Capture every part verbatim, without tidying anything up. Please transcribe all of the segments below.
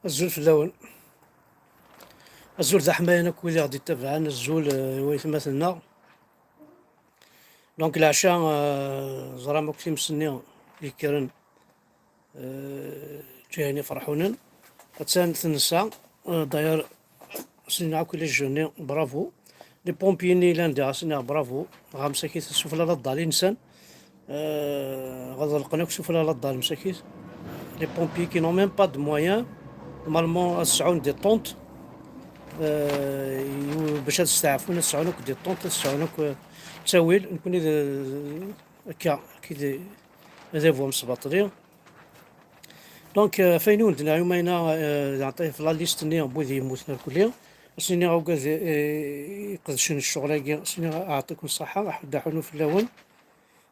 Azul fell-awen. Azul d aḥmayan akk wid i ɣ-d-ittabaɛen. Azul, eh, i waytmaten-nneɣ. Donc, leɛca, eh, ẓram akk times-nni yekkren, eh, ǧayen iferḥunen. Attan tensa, eh, d'ailleurs, snin akk les jeunes, bravo. Les pompiers-nni yellan diɣ, asen-nniɣ bravo, ɣer msakit sufella la ddal-nsen. Euh, ɣelqen akk sufella la ddal msakit. Les pompiers qui n'ont même pas de moyens, normalement ad sɛun des tentes, euh, bac ad steɛfun, ad sɛun akk des tentes, ad sɛun akk, euh, ttawil, nekkni d, akka, akka d, d adabu amesbaṭli. Donc, euh, ɣef wayen i wen-d-nniɣ yumayna, euh, yeɛṭi ɣef la liste-nni n wid yemmuten irkelli. Ad s-iniɣ awgad, euh, iqedcen ccɣel-agi, ad s-iniɣ aɛṭikum ṣṣaḥa, aḥuddu aḥunnu fell-awen.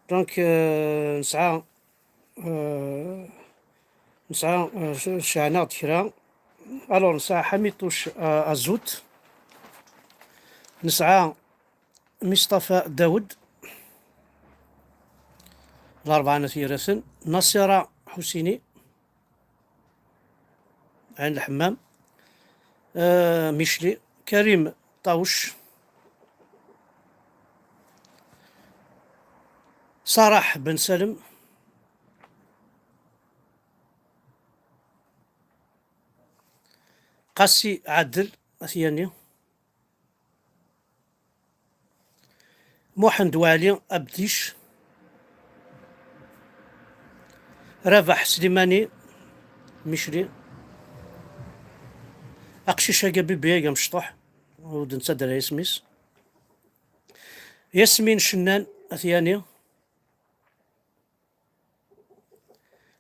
Donc, euh, nesɛa, euh, nesɛa, euh, ce-, ceɛneɣ-d kra. Alors, nesɛa Ḥamituc, euh, Azout. Nesɛa Mistafa Dawed, Larebɛa n At Yiraten, Nasira Ḥusini, Ɛin Lḥemmam, euh, Micli, Karim Ṭawec, Saraḥ Ben Salem, Qasi Ɛadel At Yanni, Muḥend Waɛli Abdic, Rabaḥ Slimani Micli, aqcic-agi, abibi-agi amecṭuḥ, ur d-nettader ara isem-is, Yasmin Cennan At Yanni,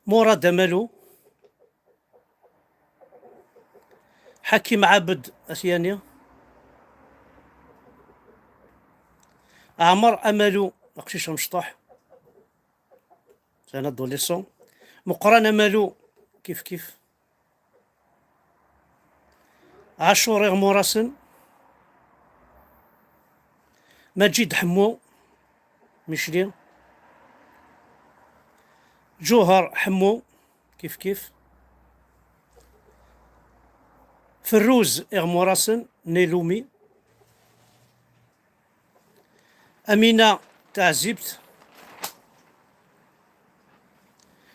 Murad Amalu, Ḥakim Ɛabed At Yanni, Ɛmer Amalu, aqcic amecṭuḥ, c'est un adolescent, Meqqran Amalu, kif kif, Ɛacur Iɣmurasen, Maǧid Ḥemmu, Micli, Ǧuher Ḥemmu, kif kif, Ferruz Iɣmurasen, Nailumi, Amina Taɛzibt,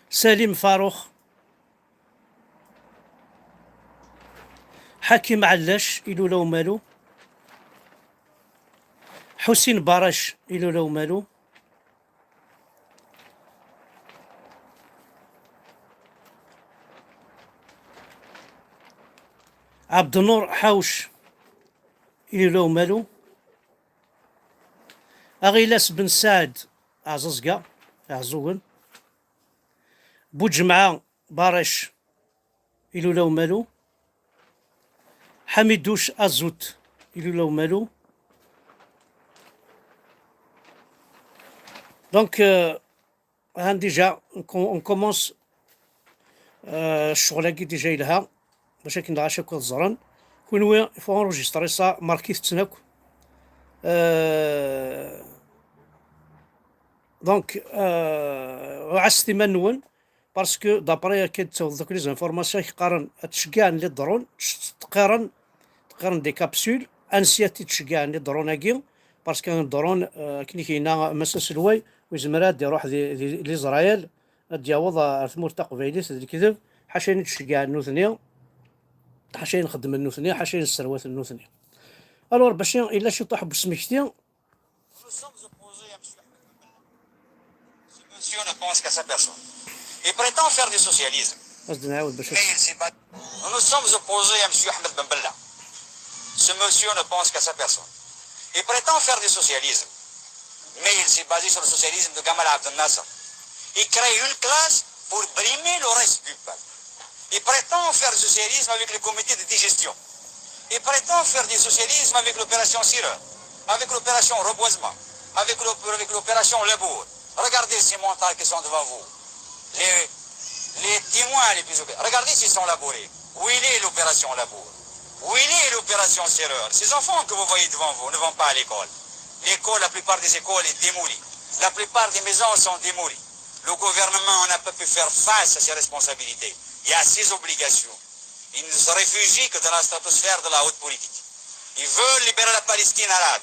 Salim Farux, Ḥakim Ɛellac, Ilula Umalu, Ḥusin Barac, Ilula Umalu, Ɛebdennur Ḥawc, Ilula Umalu, Aɣilas Ben Saɛd, Ɛẓaẓga, Iɛeẓẓugen, Buǧemɛa Barac, Ilula Umalu, Ḥamiduc Azut, Ilula Umalu. Donc, euh, han déjà, on com-, on commence, euh, ccɣel-agi déjà yelha, bac akken dɣa akk ad ẓren. Kunwi, il faut enregistrer ça, markit-ten akk. Euh, donc, euh, ɛasset iman-nwen, parce que d'après akken d-ttawḍen akk les informations, i qqaren ad tceggɛen les drones, tqirren, tqirren des capsules, ansi ad t-id-ceggɛen les drones-agi, parce que un drone, euh, akken i k-yenna Mass aselway, ur yezmir ad d-iruḥ di, di, di Israël, ad d-yaweḍ ar tmurt taqbaylit d lekdeb, ḥaca ayen i d-ceggɛen nutni, ḥaca ayen xeddmen nutni, ḥaca ayen sserwaten nutni. Alors, bac illa ciṭuḥ n usmekti, Nous sommes opposés à monsieur Ahmed Ben Bella. Ce monsieur ne pense qu'à sa personne. Il prétend faire du socialisme. Mais il s'est pas... Nous nous sommes opposés à monsieur Ahmed Ben Bella. Ce monsieur ne pense qu'à sa personne. Il prétend faire du socialisme. Mais il s'est basé sur le socialisme de Gamal Abdel Nasser. Il crée une classe pour brimer le reste du peuple. Il prétend faire du socialisme avec le comité de digestion. Il prétend faire du socialisme avec l'opération Sireur, avec l'opération Reboisement, avec l'op-, avec l'opération Labour. Regardez ces montagnes qui sont devant vous. Les, les témoins les plus opé-, regardez s'ils sont labourés. Où il est l'opération Labour ? Où il est l'opération Sireur ? Ces enfants que vous voyez devant vous ne vont pas à l'école. L'école, la plupart des écoles est démolie. La plupart des maisons sont démolies. Le gouvernement n'a pas pu faire face à ses responsabilités et à ses obligations. Ils ne se réfugient que dans la stratosphère de la haute politique. Ils veulent libérer la Palestine arabe.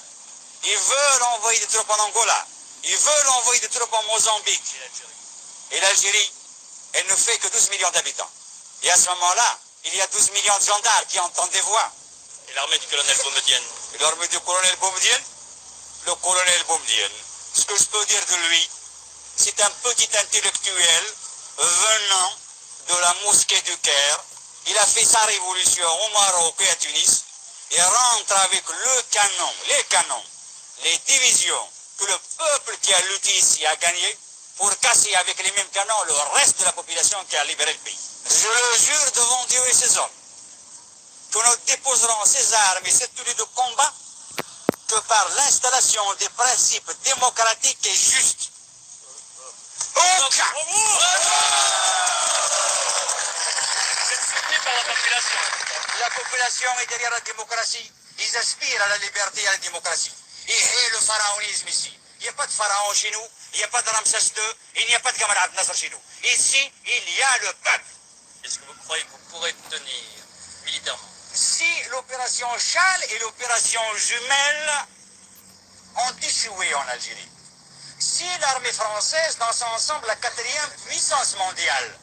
Ils veulent envoyer des troupes en Angola. Ils veulent envoyer des troupes en Mozambique. Et l'Algérie, elle ne fait que douze millions d'habitants. Et à ce moment-là, il y a douze millions de gendarmes qui entendent des voix. Et l'armée du colonel Boumediene. Et l'armée du colonel Boumediene. Le colonel Boumediene, ce que je peux dire de lui, c'est un petit intellectuel venant de la mosquée du Caire. Il a fait sa révolution au Maroc et à Tunis. Il rentre avec le canon, les canons, les divisions que le peuple qui a lutté ici a gagné pour casser avec les mêmes canons le reste de la population qui a libéré le pays. Je le jure devant Dieu et ses hommes que nous déposerons ces armes et cette tenue de combat que par l'installation des principes démocratiques et justes. Aucun. Vous êtes soutenu par la population. La population est derrière la démocratie. Ils aspirent à la liberté et à la démocratie. Et, et le pharaonisme ici. Il n'y a pas de pharaon chez nous. Il n'y a pas de Ramsès deux. Il n'y a pas de Gamal Abdel Nasser chez nous. Ici, il y a le peuple. Est-ce que vous croyez que vous pourrez tenir militairement ? Si l'opération Châle et l'opération Jumelle ont échoué en Algérie, si l'armée française, dans son ensemble, la quatrième puissance mondiale,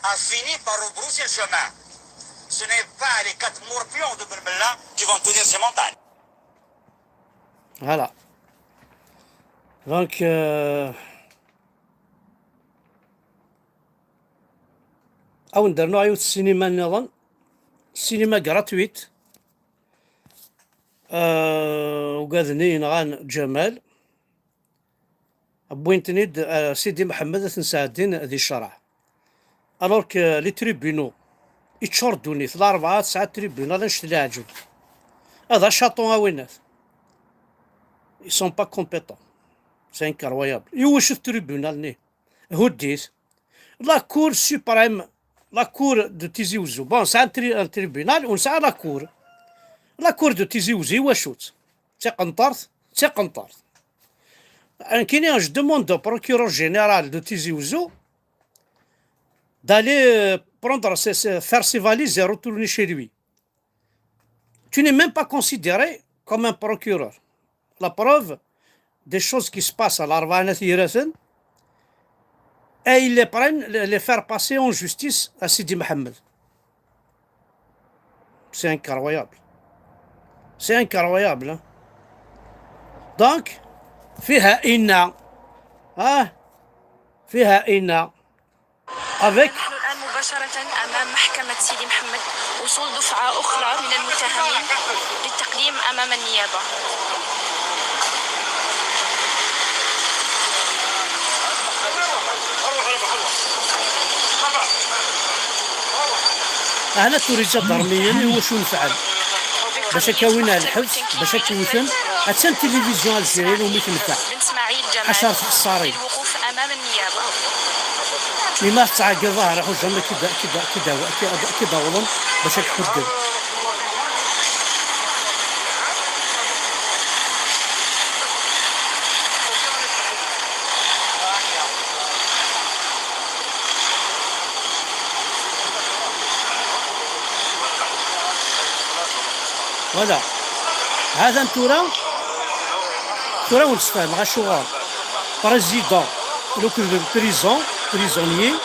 a fini par rebrousser le chemin, ce n'est pas les quatre morpions de Belmella qui vont tenir ces montagnes. Voilà. Donc, euh, awen-d rnuɣ yiwet ssinima nniḍen, ssinima gratuite. Euh, ugaden i yenɣan Ǧamal, wwin-ten-id, euh, Sidi Mḥemmed ad ten-sɛeddin di ccreɛ. Alors que les tribunaux, iččur ddunit, Larebɛa tesɛa tribunal annect leɛǧeb. Ad acaṭu a winat. Ils sont pas compétents. C'est incroyable. Iwacu tribunal-nni? Huddit. La Cour suprême, la Cour de Tizi Ouzou. Bon, c'est un, tri- un tribunal, on sait la Cour. La Cour de Tizi Ouzou, iwacu-tt? D tiqenṭert, d tiqenṭert. Nekkini, je demande au procureur général de Tizi Ouzou d'aller, euh, prendre ses, ses- faire ses valises et retourner chez lui. Tu n'es même pas considéré comme un procureur. La preuve des choses qui se passent à Larebɛa n At Yiraten, et ils les prennent, les, les faire passer en justice à Sidi Mohamed. C'est incroyable. C'est incroyable, hein. Donc, فيها إن، ها؟ فيها إن. Avec نحن الآن مباشرة أمام محكمة سيدي محمد، وصول دفعة أخرى من المتهمين للتقديم أمام النيابة. Ahna tura iǧadarmiyen i wacu nefɛen? Bac ad k-awin ar lḥebs, bac ad k-wten, attan tilivizyu algérien umi tenfeɛ. Ḥaca ar txessarin. Mi ma tettɛeggiḍ ah, raḥ ujam ad k-id- ad k-id- ad k-id- ad k-id- ad k-id-awḍen bac ad k-ḥudden. Voilà. هذا tura, tura ur d-sfehmeɣ acuɣer président, le prison, prisonnier,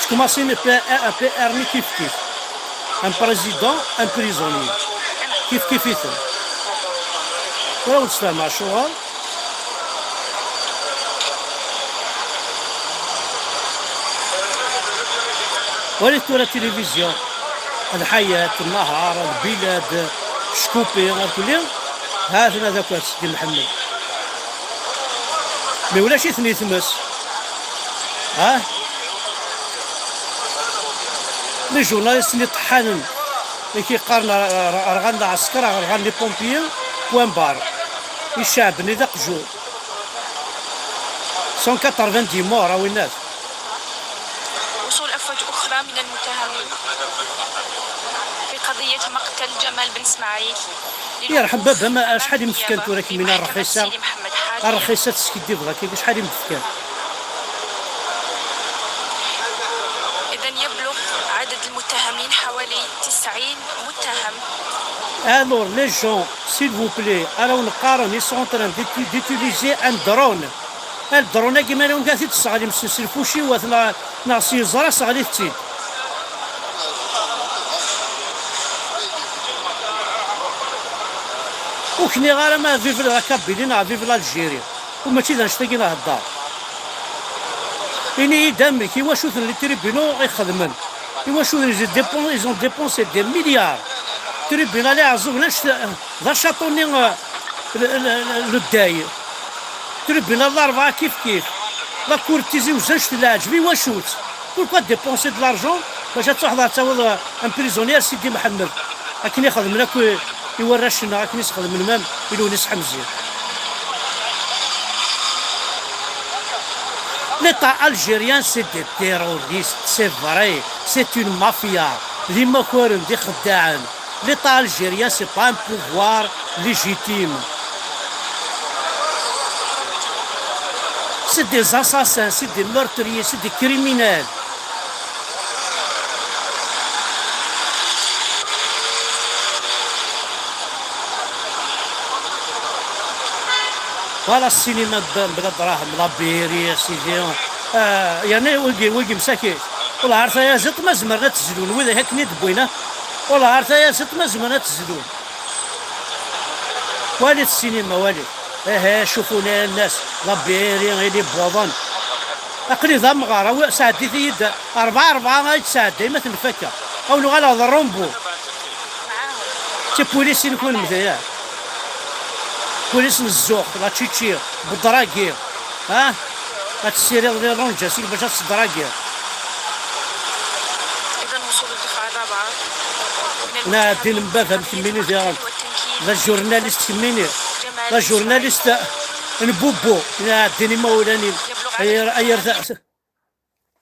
tecmasin P R ni kif kif. Un président, un prisonnier. Kif kif iten. Tura ur d-sfehmeɣ acuɣer. Walit tura tilivizyu, Lḥayat, Nnahar, Lbilad, Ckupi, irkelli, ha-ten-a d akk ar Sidi Mḥemmed. Mi ulac-iten i tmes. Ha? Les journalistes-nni ṭeḥḥanen, i k-yeqqaren ar- ar- rɣan lɛesker, rɣan les pompiers, point barre. I cceɛb-nni d aqjun. Cent quatre-vingt-dix morts, a winnat. وصول أفواج أخرى من المتهمين في قضية مقتل جمال بن إسماعيل. Yerḥem baba-m, acḥal i m-fkan tura kemmini a rrxisa? A rrxisa teskiddibeḍ akka, acḥal i m-d-fkan? إذن يبلغ عدد المتهمين Alors, les gens, s'il vous plaît, ara wen-qqaren, ils sont en train d'uti-, d'utiliser un drone. Un drone-agi, ma yella ad t-id-tesseɣlim s, s lfuciwat neɣ, neɣ s yeẓra, seɣlit-tt-id. Ur k-nniɣ ara ma vive la Kabylie neɣ vive l'Algérie. U mačči d annect-agi i nhedder. Ini-yi-d amek, iwacu-ten les tribunaux i xedmen? Iwacu ils dépensent, ils ont dépensé des milliards? Tribunal Iɛeẓẓugen annect, d acaṭu-nni, euh, le, le, le, le deuil. Tribunal Larebɛa kif kif. La Cour Tizi Wezzu annect leɛǧeb, iwacu-tt? Pourquoi dépenser de l'argent bac ad truḥeḍ ad tawiḍ, euh, un prisonnier Sidi Mḥemmed? Akken i xedmen akk i, i warrac-nneɣ, akken i s-xedmen même i Lewnis Ḥemzi. L'État algérien, c'est des terroristes, c'est vrai, c'est une mafia. D imakaren, d ixeddaɛen. L'État algérien, c'est pas un pouvoir légitime. C'est des assassins, c'est des meurtriers, c'est des criminels. Voilà ssinima n bla dṛahem, la Biri, sidi. Ah, yerna wigi, wigi msaki. Ula ar tayaziḍt ma zemren ad tezlun, widak akken i d-wwin, ah. Ula ar tayaziḍt ma zemren ad tezlun. Walit ssinima, walit. Aha, cufun ya nnas, la Biri, ili bwaḍan. Aql-i d amɣar, awi-, sɛeddit-iyi-d rebɛa, rebɛa ay d-sɛedday, ma t-nfakka. Aw nuɣal ɣer Rumbu. D tipulisin kunemti, ya. Pulis n zzux, la Tcitchi, bedragi. Ha? Ad tessiriḍ les rangers-ik bac ad tedragiḍ. إذا وصول الدفعة الرابعة من نادين الامتحان مبابا مكملين ديال والتنكيل la journaliste كميني. La journaliste نبوبو. نادين مولاني. يبلغ على أير، أير ذا.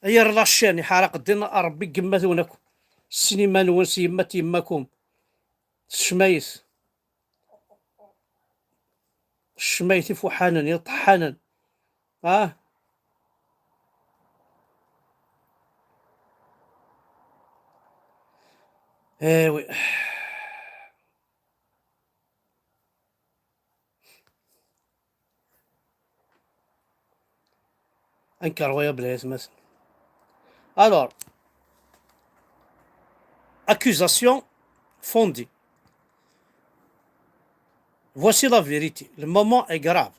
Ay arrac-nni, iḥraq ddin, Ṛebbi deg yemma-twen akk. Ssinima-nwen s yemma n yemma-kum. S ccmayet. S ccmayet ifuḥanen, iṭeḥḥanen. Ah? Eh oui. Incroyable, ay atmaten. Alors, accusation fondée. Voici la vérité. Le moment est grave.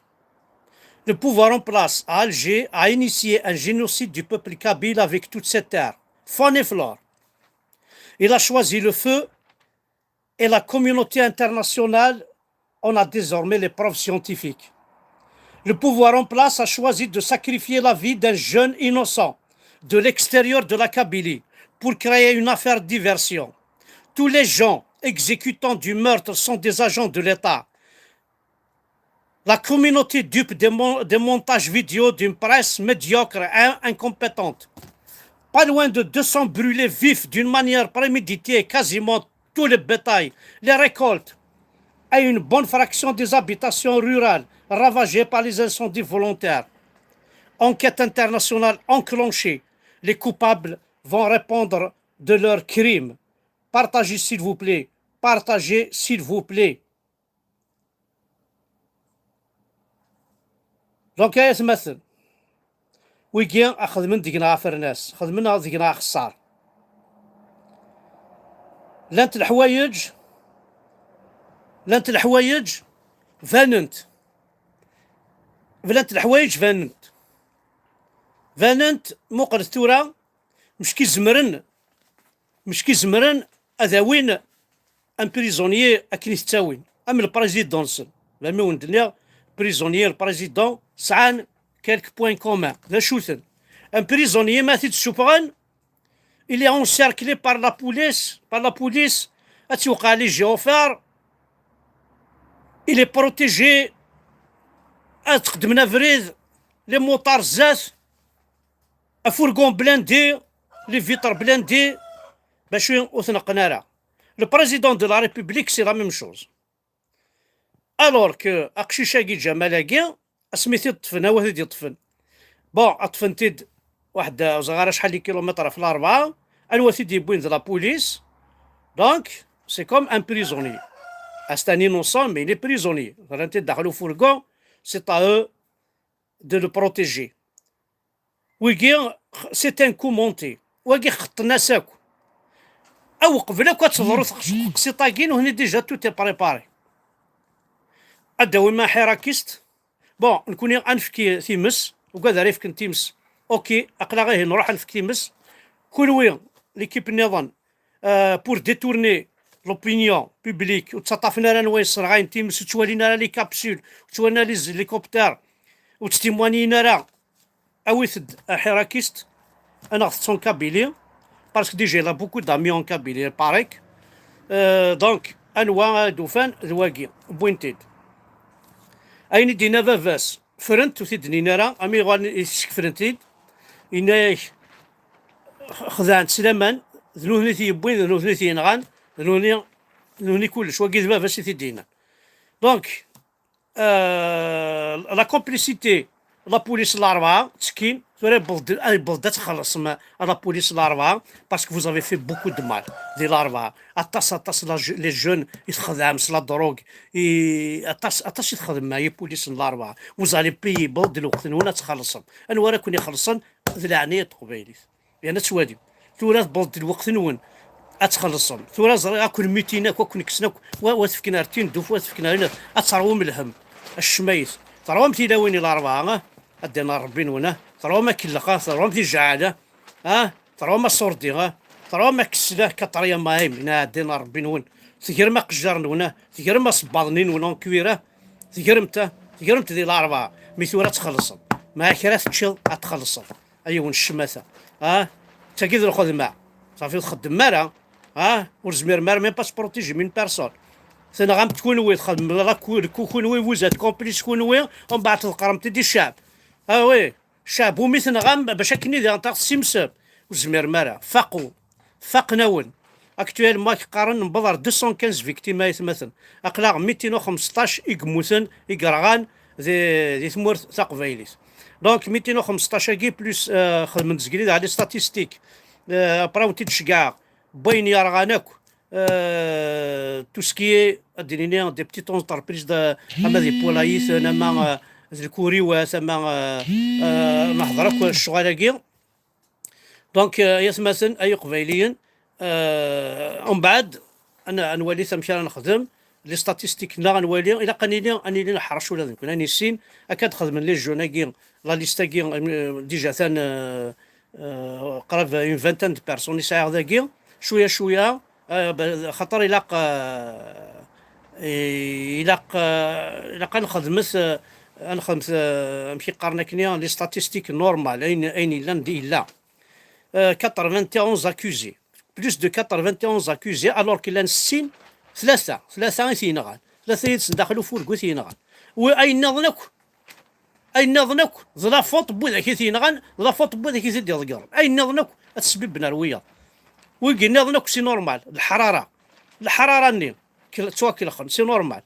Le pouvoir en place à Alger a initié un génocide du peuple kabyle avec toutes ses terres, faune et flore. Il a choisi le feu et la communauté internationale en a désormais les preuves scientifiques. Le pouvoir en place a choisi de sacrifier la vie d'un jeune innocent de l'extérieur de la Kabylie pour créer une affaire de diversion. Tous les gens exécutants du meurtre sont des agents de l'État. La communauté dupe des mon-, des montages vidéo d'une presse médiocre et incompétente. Pas loin de deux cents brûlés vifs d'une manière préméditée, quasiment tout le bétail, les récoltes et une bonne fraction des habitations rurales ravagées par les incendies volontaires. Enquête internationale enclenchée. Les coupables vont répondre de leurs crimes. Partagez, s'il vous plaît. Partagez, s'il vous plaît. Donc, ay atmaten, wigi xedmen deg-neɣ afernas, xedmen deg-neɣ axeṣṣar. Llant leḥwayeǧ, llant leḥwayeǧ banent. Llant leḥwayeǧ banent. Banent, muqlet tura, mecki zemren, mecki zemren ad awin un prisonnier akken i t-ttawin, am le président-nsen. Lami wen-d-nniɣ, prisonnier, le président, sɛan quelques points communs. D acu-ten? Un prisonnier, ma t-id-ssufɣen, il est encerclé par la police, par la police, ad tt-iwqeɛ les gyrophares, il est protégé, ad txeddmen abrid, les motards zdat, afourgon blindé, les vitres blindées, bac ur t-neqqen ara. Le président de la République, c'est la même chose. Alors que aqcic-agi, Ǧamal-agi, asmi t-id-ṭṭfen, anwa t-id-iṭṭfen? Bon, ṭṭfen-t-id waḥed, ur ẓriɣ ara acḥal n kilumitr ɣef Larebɛa, anwa t-id-yewwin? D la police. Donc, c'est comme un prisonnier. C'est un innocent, mais il est prisonnier. Rran-t-id daxel ufurgu, c'est à eux de le protéger. Wigi, c'est un coup monté. Wagi xeṭṭen-as akk. Aw qbel akk ad teḍru teqsiṭ-agi, nuhni déjà tout est préparé. Ad d-awim aḥirakist. Bon, nekni ad nefk times, ugad ara yefken times. Ok, aql-aɣ ihi nruḥ ad nefk times. Kunwi, l'équipe nniḍen, euh, pour détourner l'opinion publique, ur ttsaṭafen ara anwa yesserɣayen times, ur ttwalin ara les capsules, ur ttwalin ara les hélicoptères, ur tttimwanyin ara. Awit-d aḥirakist, ad neɣ tettun Kabylie, parce que déjà il a beaucoup d'amis en Kabylie, il paraît que. Euh, donc, anwa d-ufan d wagi, wwin-t-id. Ayen i d-yenna baba-s, ffrent ur t-id-nnin ara, ami yuɣalen i t-skefren-t-id, yenna-yak, xedɛent s laman, d nutni t-yewwin, d nutni t-yenɣan, d nutni, d nutni kullec, wagi d baba-s i t-id-yennan. Donc, euh, la complicité, la police n Larebɛa, ttekkin, tura yewweḍ-d, yewweḍ-d ad txellṣem a la police n Larebɛa, parce que vous avez fait beaucoup de mal di Larebɛa. Aṭas, aṭas la je-, les jeunes i txedɛem s la drogue, i, aṭas, aṭas i txedmem a la police n Larebɛa. Vous allez payer, yewweḍ-d lweqt-nwen ad txellṣem. Anwa ara ken-ixellṣen? D leɛnaya n teqbaylit. Yerna ttwalim. Tura tewweḍ-d lweqt-nwen ad txellṣem. Tura ẓriɣ ad ken-mmitin akk, ad ken-kksen akk, wa, wa tefken ar tinduf, wa tefken ar inat, ad terwum lhem, a ccmayt. Terwam tilawin i Larebɛa, ah? Ad d-ineɣ Rebbi-nwen, ah? Terwam akellex, ah? Terwam tijeɛɛal, ah? Ah? Terwam aṣurdi, ah? Terwam akessel, ah? Kaṭrya mahim, ina ad d-ineɣ Rebbi-nwen. Tegrem aqejjar-nwen, ah? Tegrem asebbaḍ-nni-nwen en cuir, ah? Tegrem-t, ah? Tegrem-t di Larebɛa. Mi tura ad txellṣem. Ma kra teččiḍ, ad txellṣeḍ. A yiwen ccmata. Ah? D tagi d lxedma. Safi ur txeddmem ara. Ah? Ur tezmirem ara même pas protéger une personne. Tenɣam-t kunwi, txedmem la ku-, ku-, kunwi, vous êtes complices kunwi, umbeɛd tḍeqqrem-t-id i ccɛeb. Ah oui, ccɛeb umi tenɣam bac akken i d-aɣ-t-simsem. Ur tezmirem ara. Faqu. Faqen-awen. Actuellement, ak qqaren newweḍ ɣer deux cent quinze victimes ay atmaten. Aql-aɣ mitin u xemseṭṭac i yemmuten, i yerɣan di, di tmurt taqbaylit. Donc, mitin u xemseṭṭac-agi, plus, euh, xedmen-d zgelli d les statistiques. Euh, après, ur t-id-ceggɛeɣ. N wayen yerɣan akk, euh, tout ce qui est, ad d-nini, des petites entreprises de, ama des poulaillers, ama, euh, d lkuriwat, ama, euh, euh, nehḍer akk ccɣel-agi. Donc, euh, ay atmaten, ay iqbayliyen, euh, umbeɛd, ad n-, ad nwali amek ara nexdem, les statistiques-nneɣ ad nwali, ilaq ad nili, ad nili neḥrec ula d nekni, ad nissin, akka ad xedmen les jeunes-agi, la liste-agi, euh, déjà atan, euh, euh, qrib une vingtaine de personnes i sɛiɣ dagi, cwiya, cwiya, euh, ba-, xaṭer ilaq, euh, ilaq, euh, ilaq ad nxedmet, euh, ad nxedmet, euh, amek i qqaren akkenni, les statistiques normales, ayen, ayen yellan d yella. Euh, quatre-vingt-onze accusés. Plus de quatre-vingt-onze accusés, alors que llan sin, tlata, tlata i t-yenɣan. Tlata yid-sen daxel ufurgu i t-yenɣan. Wi-, ayen nniḍen akk, ayen nniḍen akk, d la faute n widak i t-yenɣan, d la faute n widak i t-id-iḍeggren. Ayen nniḍen akk, ad t-sbibben ar wiyaḍ. Wigi nniḍen akk, c'est normal. Leḥrara. Leḥrara-nni, kel-, ttwakelxen, c'est normal.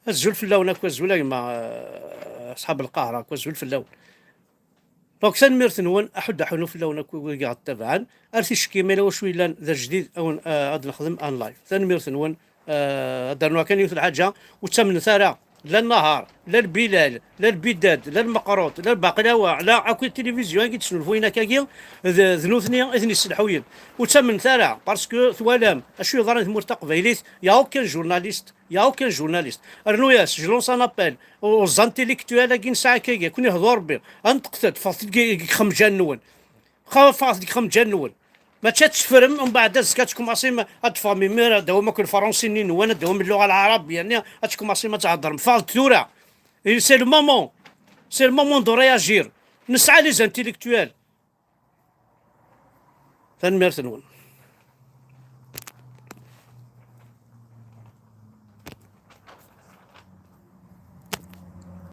Azul fell-awen akk, azul a gma, euh, aṣḥab Lqahra akk, azul fell-awen. Donc, tanemmirt-nwen, aḥuddu aḥunnu fell-awen akk wigi ɣ-ttabaɛen. Ar ticki, ma yella wacu yellan d ajdid, awen, euh, ad nexdem en live. Tanemmirt-nwen, euh, ad d-rnuɣ kan yiwet lḥaǧa, ur ttamnet ara, la Nahar, la Lbilal, la Lbidad, la Lmeqrut, la Lbaqlawa, la akk tilivizyu-agi d-snulfuyen akkagi, d, d nutni i ten-yesselḥuyen. Ur ttamnet ara, parce que twalam acu yeḍran di tmurt taqbaylit, y a aucun journaliste, y a aucun journaliste. Rnu-yas, je lance un appel aux intellectuels-agi nesɛa akkagi, ad ken-ihdu Rebbi, ad neṭqet-d, ffɣet-d deg, deg ixemjan-nwen. Xa-, ffɣet deg ixemjan-nwen. Mačči ad teffrem, umbeɛd azekka ad tkumaṣim ad teffɣem imir, ad d-tawim akk lefransi-nni-nwen, ad d-tawim lluɣa lɛarabiya-nni, ad tkumaṣim ad theddrem. Ffɣet-d tura. Et c'est le moment. C'est le moment de réagir. Nesɛa les intellectuels. Tanemmirt-nwen.